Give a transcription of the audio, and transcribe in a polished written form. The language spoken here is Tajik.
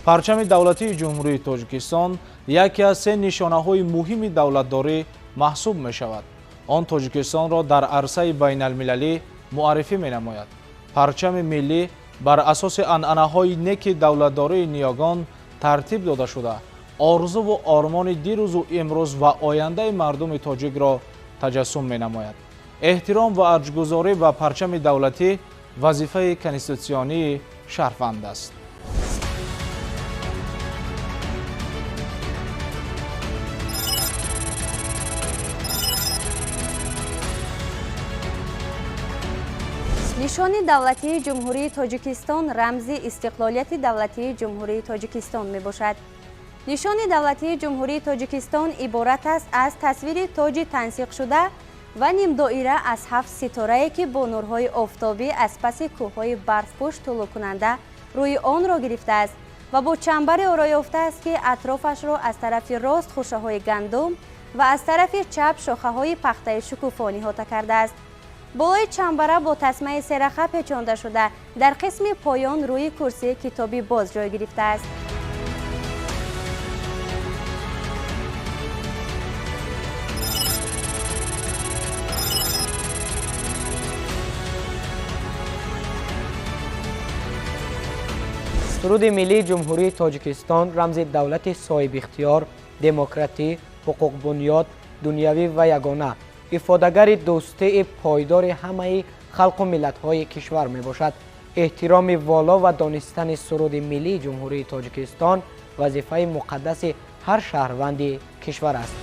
Парчами давлатии Ҷумҳурии Тоҷикистон яке аз се нишонаҳои муҳими давлатдорӣ маҳсуб мешавад. Он Тоҷикистонро дар арсаи байналмилалӣ муаррифӣ менамояд. Парчами миллӣ бар асоси анъанаҳои неки давлатдории ниёгон тартиб дода шуда, орзуву ормони дирӯзу имрӯз ва ояндаи мардуми тоҷикро таҷассум менамояд. Эҳтиром ва арҷгузорӣ ба парчами давлатӣ вазифаи конститутсионии шаҳрванд аст. Нишони давлатии Ҷумҳурии Тоҷикистон рамзи истиқлолияти давлатии Ҷумҳурии Тоҷикистон мебошад. Нишони давлатии Ҷумҳурии Тоҷикистон иборат аст аз тасвири тоҷи тансиқшуда ва нимдоира аз ҳафт ситорае, ки бо нурҳои офтобӣ аз паси кӯҳҳои барфпӯш тулӯъкунанда рӯи онро гирифтааст ва бо чамбаре ороёфтааст, ки атрофашро аз тарафи рост хӯшаҳои гандум ва аз тарафи чап шохаҳои пахтаи шукуфо ниҳота кардааст. Болои чамбара бо тасмаи сераха печонда шуда, дар қисми поён рӯи курсии китоби боз ҷой гирифтааст. Суруди миллии Ҷумҳурии Тоҷикистон рамзи давлати соҳибихтиёр, демократӣ, ҳуқуқбунёд, дунявӣ ва ягона, ифодагари дӯстии пойдори ҳамаи халқу миллатҳои кишвар мебошад. Эҳтироми воло ва донистани суруди миллии Ҷумҳурии Тоҷикистон вазифаи муқаддаси ҳар шаҳрванди кишвар аст.